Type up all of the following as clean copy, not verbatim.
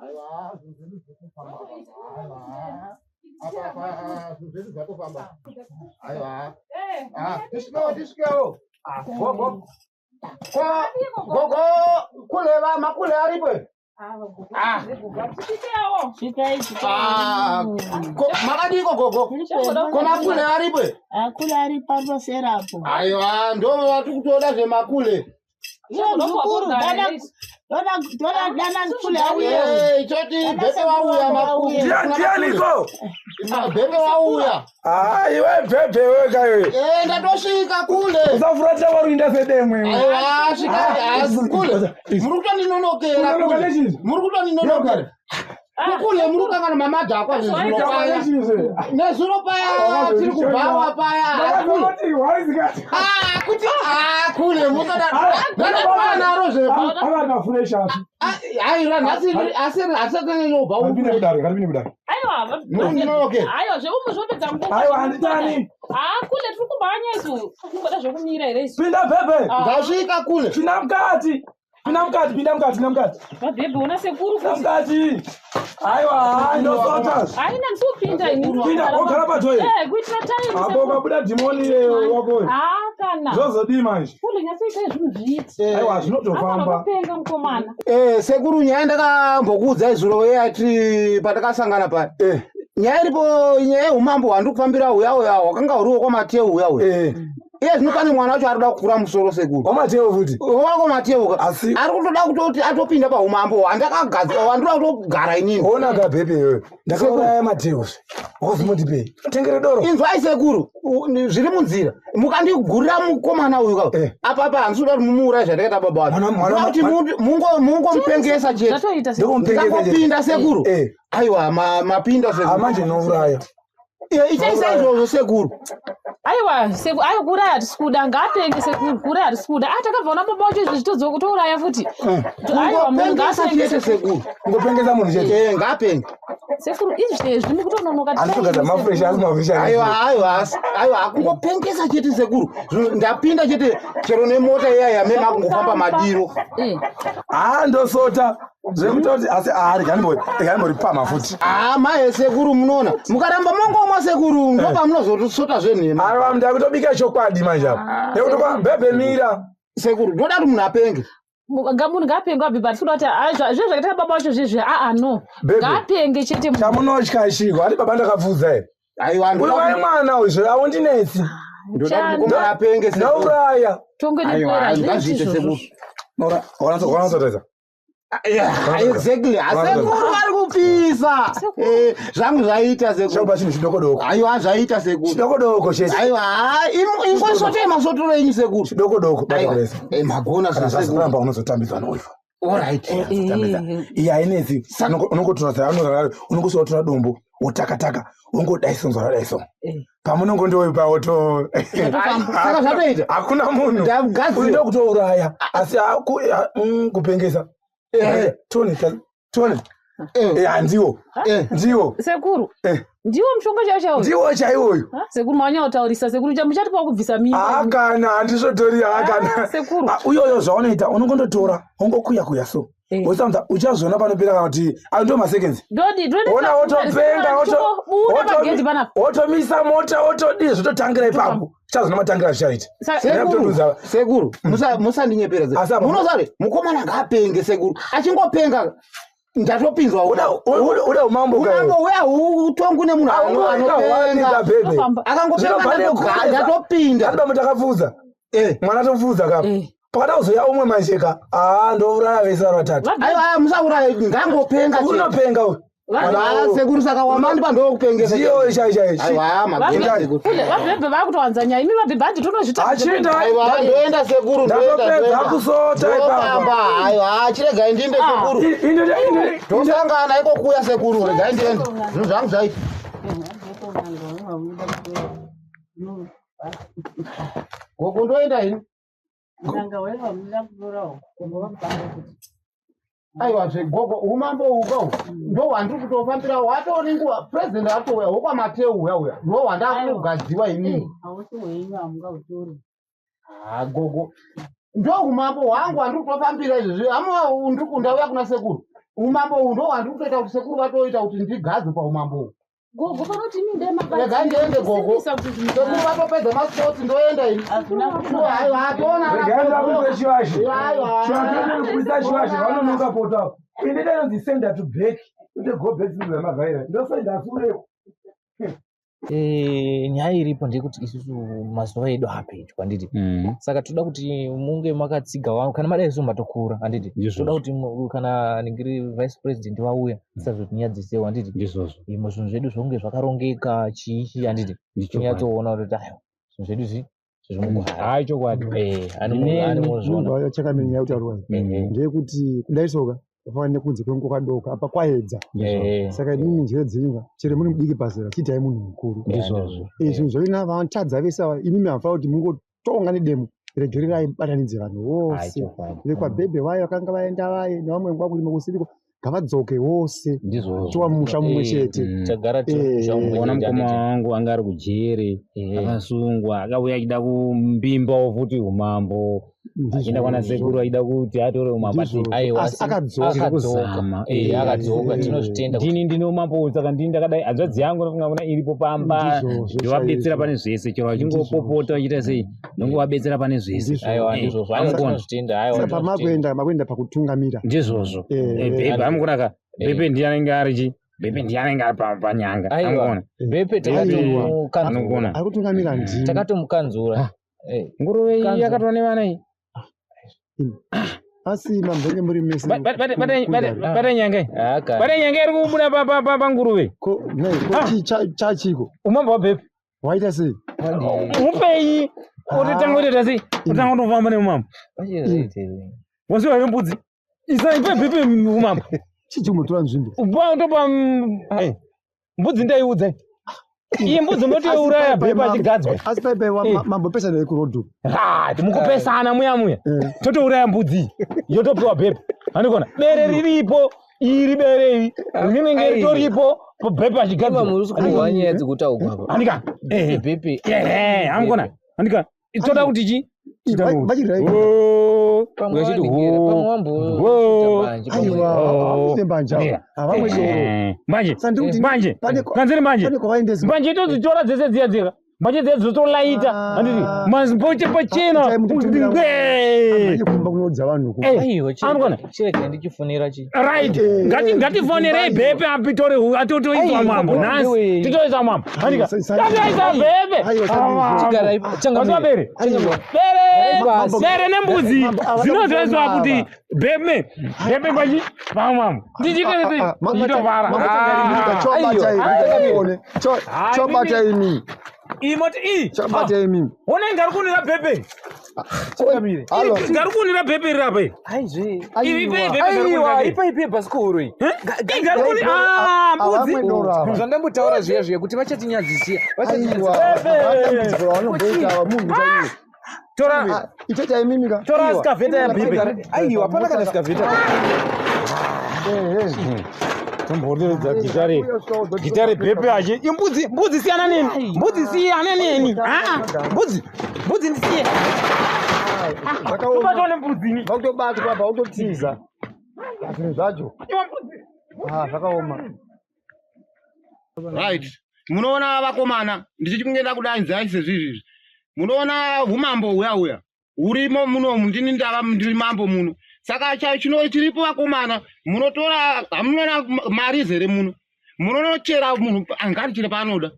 Aiwa, zvinhu zvedu zvotofamba. Aiwa. Apa apa zvinhu zvedu zvatofamba. Aiwa. Ah, tisvikewo tisvikewo. Ah, gogo. Ko gogo kule va makule aripo. Ah. Svikai, svikai. Ah, ko makadiko gogo? Ko makule aripo? Akule ari pambosera apo. Aiwa, ndo vatiri kutoda zvemakule. Iwe mzukuru, dana dana dana dana kule auye. Eh, choti bhebhe wauya makule. Ndianiko? Bhebhe wauya. Ah, iwe bhebhe wega iwe. Eh, ndatosvika kule. Usafuratira waruinda sedemwe. iwe. Aiwa, svika asi kule. Muri kutondinonokera. Kunonoka kule. nechii? Muri kutondinonokera. Kule muri kukangana mamadhakwa zvezuro paya. Nezuro paya tiri kubhawa paya. Kule. Ndakazoti waizikati. Ah, kuti ah kule munoda. Ndakatwanaro zveku. Ava mafuresh api. Aiwa, nhasi asi asatanyanyobva Ngaripinde uku. kudaro, ngaripinde kudaro. Aiwa, Muri kundinonokera. aiwa zveumu zvopedza nguva. Aiwa, handitani. Ah, kule tiri kumhanya isu. Kungoda zvekumira here isu? Pinda bhebhe. Ndasvika kule. Pinda mukati. Pinda mukati, pinda mukati, pinda mukati. Vabhebhe ona sekuru Pinda kuti. mukati. Aiwa, ndosota. Haina ndisopinda ini. Pinda, wogara patoilet. Eh, kuitira time. Apo sekuru. ukabuda dhimoni iyeyo wako. Ah, kana. Zvozodii manje? Kule nyatsoitai zvinhu zviite. Aiwa, Akana zvinotofamba. kupenga mukomana. Eh, sekuru nyaya ndakambokuudzai zuro yati patakasangana paya. Eh, Nyaya iripo nyaya yeumambo hwandiri kufambira uya uya hwakanga huriwo kwaMateu uya uya. eh. Iye zvino pane mwana wacho ari kuda kukura musoro sekuru. Wamateo futi. Wako Mateu ka. Asi- Ari kutoda kutoti atopinda paumambo hwandakagadzira hwandinoda kutogara inini. Ona ka bhebhe iwewe. Ndakauraya Mateo. Wakazomundipei? Tengere doro. Inzwai sekuru, zviri munzira. Mukandigurira mukomana uyu ka. Eh. Apa apa handisi kuda kuti mumuuraye zvandakaita baba wacho. Mwana- mwana- Ndoda kuti mungomupengesa chete. Zvatoita sekuru. Ndokumupengesa chete. Ndakopinda sekuru. Eh. Aiwa mapinda sekuru. Amanje nouraya. Eh, ichaisa izvozvo sekuru. Aiwa, sekuru, aiwa kuuraya hatisi kuda. Ngaapenge sekuru, kuuraya hatisi kuda. Ah, takabva una baba wacho izvi zvitodzoka kutouraya futi. Aiwa, munhu Kungopengesa ngaapenge chete sekuru. sekuru. Kungopengesa munhu chete. Eh, ngaapenge. Sekuru, izvi zviri kutononoka. Handitogadza mafuresh asi mafuresh. Aiwa, aiwa, aiwa, akungopengesa chete sekuru. Ndapinda chete chero nemota iya yamema kungofamba madiro. Eh. Ah, ndosota. Zvekutoti asi ah, reganimboripama futi. Ah, maye sekuru munoona. Mukaramba mongomwa sekuru ndopamunozotosota zvenhema. Aiwa, ndakutobika chokwadi manje apa. Nekuti kwa bhebhe mira. Sekuru, ndoda kuti munhu apenge. Munhu ngaapenge wabhebhe hatisi kuda kuti ah, zvezvo zvakaita baba wacho zvezvi aa no. Bhebhe. Ngaapenge chete munhu. Chamunotya chiko? Hati baba ndakapfudza here? Aiwa, Uyu ndoda wai kuti- mwana uyu aundinetsi. ndoda kuti mukomana apenge sekuru. Ndauraya. Tonge Aiwa, nepwera hazviiti ngazviite izvozvo. sekuru. Wanatsotaridza. Yeah, exactly. Asekuru vari kupisa. Eh, zvangu zvaita sekuru. Chauba chinhu chidokodoko. Aiwa, zvaita sekuru. Chidokodoko chete. Aiwa, ingosotei masotoro enyu sekuru. Chidokodoko bata Aiwa, kuresa. eh, magona Kana sekuru. zvazoramba unozotambidzwa nouyu. All right. Unozotambidza. Iye hainetsi. Unongotora unongotora dombo wotakataka wongodaiso nzwa Eh. Pamunongondoipa woto. Saka zvatoita. Hakuna munhu. Ndagadzira. Uyu ndokutouraya asi kupengesa. Eh. Tone tone. Eh, Eh, handiwo. eh. Ndiwo. Sekuru, Eh. ndiwo mushonga chaiwo chaiwo. Ndiwo chaiwoyo. Ah, Sekuru mawanyanya sekuru muchatipa kubvisa mimba. Hakana handisvotori hakana. Ah, sekuru. Ah, uyoyo zvaunoita unongondotora wongokuya kuya so. Eh. Wosamza uchazoona panopera kana kuti ayo ndo maseconds. Dodi, dodi. Ona wotopenga Buda pagedhi panapa. wotomisa mota wotodii zvototangira ipapo. Uchazoona matangira zvichaita. Sekuru, Ndakutodudza. sekuru, musandinyepera Asi sekuru. apa- Munozari, mukomana ngaapenge sekuru. Achingopenga ndatopinzwa Uda umambo Umambo uya hutongwi nemunhu anopenga. bhebhe. Tofamba. Akangopenga ndatopinda. Handi bambo takapfudza. Eh. Mwana topfudza kapa. Eh. Pakada kuzoya umwe manje ka. Ah, ndouraya vese vari vatatu. Aiwa, musauraya ngangopenga chete. Unopenga uyu. Ah, sekuru saka wamandipa ndokupengesa. Ndiyo chai chai. Aiwa, magona sekuru. Kule, vabhebhe vakutowanza nyaya. Imi vabhebhe handi tonozvita. Achinda. Aiwa, ndoenda sekuru, ndoenda. Ndatopedza ndoenda. kusota ipapo. Ndofamba, aiwa, chiregai ndiende sekuru. Tosangana iko kuya sekuru, regai ndiende. Zvinhu zvangu zvaita. Gogo ndoenda ini. Aiwa zvegogo, umambo uka uhu ndo hwandiri kutofambira hwatori nguva president atouya hwokwamateu uya uya ndo hwandakugadziwa inini. Hausi hwenyu hamungautori. Ah, gogo ndo umambo hwangu handiri kutofambira izvezvi amwe ndauya kuna sekuru. Umambo uhu ndo hwandiri kutoita kuti sekuru vatoita kuti ndigadzwe paumambo uhu. Gogo panoti imi ndee Regai ndiende gogo. Sekuru vatopedza masipotsi ndoenda ini. Aiwa atoona. Regai ndakuise chivashi. Aiwa. Chivashi chivashi vanonoka poto apo. Ini ndinonzi senda to back. Ite go back to mavhaira. Ndosenda sure. Nyaya iripo ndeyekuti isusu mazuva edu apedyo, handiti? Saka toda kuti munge makatsiga wangu kana madai isu matokura, handiti? Toda kuti kana ningiri vice president vauya tisazotinyadzisewo, handiti? Ndizvozvo. Imwe zvinhu zvedu zvonge zvakarongeka chii chii, handiti? Tinyatsoona kuti aiwa zvinhu zvedu zviri mugwara. Hayi, chokwadi. Animozviona. Chakamenya kutaurwa ndeyekuti kudai soka vafanira nekunze kwenguva kwadoka apa kwaedza. Saka inini njere dzenyu chero muri mudiki pazera chiitai munhu mukuru. Ndizvozvo. Zvinhu zvaina vatadza vese ava, imimi hamufanira kuti mungotonga nedemo, regererai mubatanidze vanhu vose vekwabhebhe vayo vakanga vaenda vaye nevamwe kwakurima kusiriko ngavadzoke vose tova musha mumwe chete. Tagara tiri musha mumwe Ona chete, mukoma handiti? wangu anga ari kujeri, akasungwa, akauya achida kumbimbawo futi umambo, achienda kwana sekuru achida kuti atore umambo. Aiwa, Asi akadzoka. Tiri kuzama. Akadzoka, tinozvitenda. Ndini ndine umambo, saka ndini ndakadai hanzvadzi yangu ndofunga kuna iripo pamba, Ndizvozvo ndovabetsera chaizvo. pane zvese, chero vachingopopota vachiita sei, ndongovabetsera pane zvese. Aiwa, ndizvozvo. Aiwa, Amukona. tinozvitenda. Aiwa, Saka tinozvitenda. pamakuenda makuenda pakutungamira. Ndizvozvo. Bhebhe amukona ka, bhebhe ndiye anenge ari chi, bhebhe ndiye anenge ari panyanga. Aiwa. Amukona. Bhebhe takatomukanzura. Anogona. Ari kutungamira ndini. Takatomukanzura. Nguruve iyi Kanzura. yakatwa nevana iyi. Asi mambenge muri mese. Bata nyanga iyi. Bata nyanga iri kubuda panguruve. Ko nei ko chi chachiko? Umambo wabhebhe. Waita sei? Mupei. Utotanga kutoita sei? Utanga kutofamba neumambo. Wasiwa here mbudzi? Isa ipe bhebhe umambo. Chii chinotora nzvimbo? Upa utopa mbudzi ndaiudza. Iyi mbudzi unotoiuraya bhebhe achigadzwa. Asi paipai mambopesana ekurodhu. Ha, mukupesana muya muya. Totouraya mbudzi yotopiwa bhebhe. Andikona. Bere riripo, iri bere iri rinenge ritoripo, bhebhe achigadzwa. Muri kuhwa nyaya dzekutaurwa apa. Andika. Bhebhe. Ehe, amukona. Andika. Toda kuti chi? Pamwe Uyachiti wandigera, ho. pamwe wambo- Ho. mbanje, pamwe- Aiwa, havamwe mbanje ava. Ndika. Havamwe doro. Mbanje. Sandikuti Mbanje. pane Kanzeri mbanje. pane kwavaendesa. Mbanje todzitora dzese dziya dzika. Mbanje dziya dzotolaita. Handiti. Mazimboche pachena. Itai mutotumira Ngwee. Mhanye kumba kunoudza vanhu ku. Aiwa, Anogona. chirega ndichifonera chi. Right. Ngatifonerei bhebhe apitore atotoiswa Aiwa, mambo bhebhe nhasi. we. Titoisa mambo. Andika. Aiwa, Tatoisa bhebhe. Aiwa, sandizvo. Chigarai, changamire. Wasiwa bere. Aiwa. Bere. Mambo- Bere nembuzi. Mambo, ava Zvinozoiswa ava. kuti bhebhe. Bhebhe pachi pamambo. Ndichitete. Ndichitovhara. Chobata imi. Chobata imi. Imoti iyi. Chobata imi. Ona ingari kunira bhebhe. Alo. Ngari kunira bhebhe riri apa iri. Aizve. Iri ipe bhebhe ngari Aiwa, kunira bhebhe. ipa ipe bhasikoro iyi. Ingari kunira. Ah, mbudzi. Havamwe doro ava. Zvandambotaura zviya zviya kuti vachatinyadzisiya. Aiwa. Dambudziko ravanомboita ava munhu chaiye. Tora. Ichoita imimi ka. Tora skavheta ya bhebhe. Aiwa, hapana kana sikavheta. Tomboridza gitare. Gitare bhebhe aje. Imbudzi, mbudzi siyana neni. Mbudzi siyana neni. Ah, mbudzi. Mbudzi ndisiye. Zvakaoma. Tobatwa nembudzi ini. Vakutobatwa apa utotiza. Zvinhu zvacho. Ah, zvakaoma. Right. Munoona vakomana, ndichikunge ndakudanzai sezvizvi. Munoona umambo huya huya. Urimo munomu, ndini ndava ndiri mambo muno. Saka chino chiripo vakomana, munotora hamunoona mari zere muno. Munonochera munhu angarichire paanoda.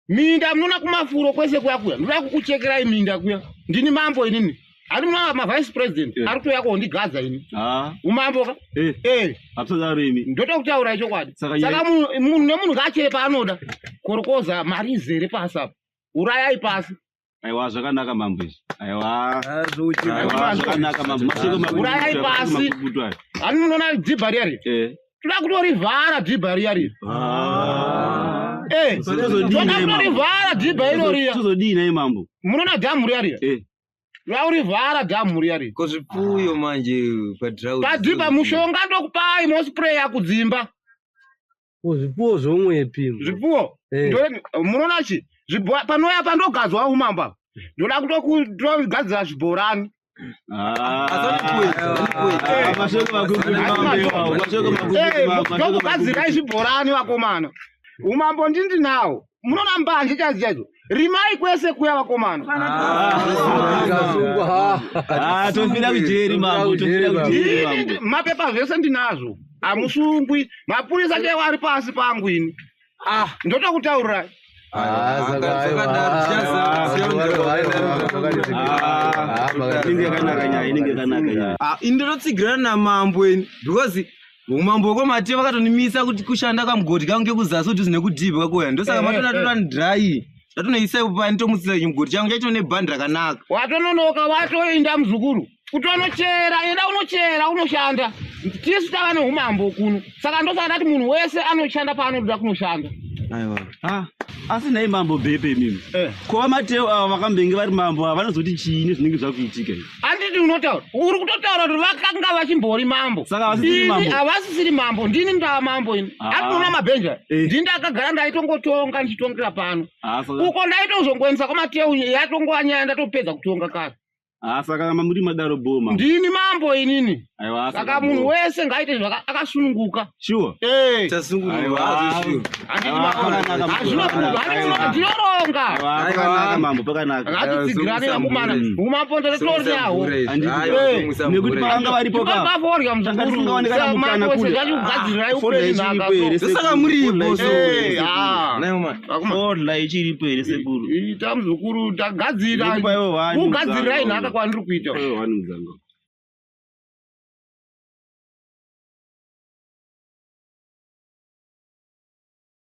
Minda munoona kumafuro kwese kuya kuya. Ndoda kukuchekerai minda kuya. Ndini mambo inini. Ari munoona ma vice president ari kuuya kondigadza ini. Umambo ka? Eh. Hamusadaro imi. Ndotokutaurai chokwadi. Saka Saka munhu nemunhu ngaachere paanoda. Korokoza mari izere pasi apa. Urayai pasi. Aiwa, zvakanaka mambo izvi. Aiwa. Aiwa, zvakanaka mambo. Mashoko makukutu Urayai aya, pasi. makukutu aya. Ani munoona dhibha riya riya. Toda kutorivhara dhibha riya riya. Eh, Tozodii toda naye mambo? kutorivhara dhibha iro riya. Tozodii naye mambo? Munoona dhamu riya riya. Toda kurivhara dhamu riya riya. Ko zvipfuyo manje padrought. Padhibha mushonga ndokupai mospreya kudzimba. Zvipfuwo zvomwepi? Zvipfuwo. Munoona chi? Panouya pandogadzwa umambo apa. Ndoda kutogadzira zvibhorani. Mashoko makukutu mambo iwawo, mashoko makukutu mambo, mashoko Tokugadzirai zvibhorani vakomana. Umambo ndindinawo. Munoona mbanje chaidzo chaidzo. Rimai kwese kuya vakomana. Ah, tofira kujeri mambo, tofira kujeri mambo. Mapepa zvese ndinazvo. Hamusungwi. Mapurisa chaiwo ari pasi pangu ini. Ndotokutaurirai. Inenge yakanaka nyaya, inenge yakanaka nyaya. Ini ndototsigirana namambo ini because umambo hwekwamatiyo vakatonimisa kuti kushanda kamugodhi kangu kekuzasi kuti zvine kudhibha kakuya ndosaka matona totanidhirayi tatonoisa ipo nitomutsira chimugodhi changu chacho nebhandi rakanaka. Watononoka watoenda muzukuru. Kutonochera, enda unochera unoshanda. Tisu tava neumambo kuno. Saka ndosaka ndati munhu wese anoshanda paanoda kunoshanda. Aiwa. Ah, asi nhai mambo Bhepe imimi. Ko vaMateo ava vakambenge vari mambo ava vanozoti chii nezvinenge zvakuitika izvi? Handiti unotaura, uri kutotaura kuti vakanga vachimbori mambo. Saka havasisiri Ini mambo? havasisiri mambo, ndini ndava mambo ini. Ah. Handinoona mabhenja. Ndini ndakagara ndaitongotonga ndichitongera pano. Ah, saka Uko ndaitozongoendesa kwaMateo yatongova nyaya ndatopedza kutonga kare. ah, saka muri madaro bho mambo. Ndini mambo inini. Aiwa, Saka munhu wese ngaaite zvaka akasununguka. Sure. Eh. Aiwa. Handiti Aiwa, mambo. pakanaka mambo. Hazvina kuda, Aiwa. ndinoronga. Aiwa, pakanaka mambo, pakanaka. Ngatitsigirane vakomana. Umambo ndotoryawo. Nekuti pavanga varipo ka. Tikambaforya Tanga muzukuru. tisingaonekana mukana Mambo kule. sezvachikugadzirirai Forya upenyu ichiripo nhaka. here so. sekuru? Ndosaka muripo so. Eh, ah. Forya ichiripo here sekuru? Ita muzukuru tagadzira. Nekuti paivo vani Kugadzirirai mudzanga nhaka kwandiri kuita. Paivo vani mudzanga.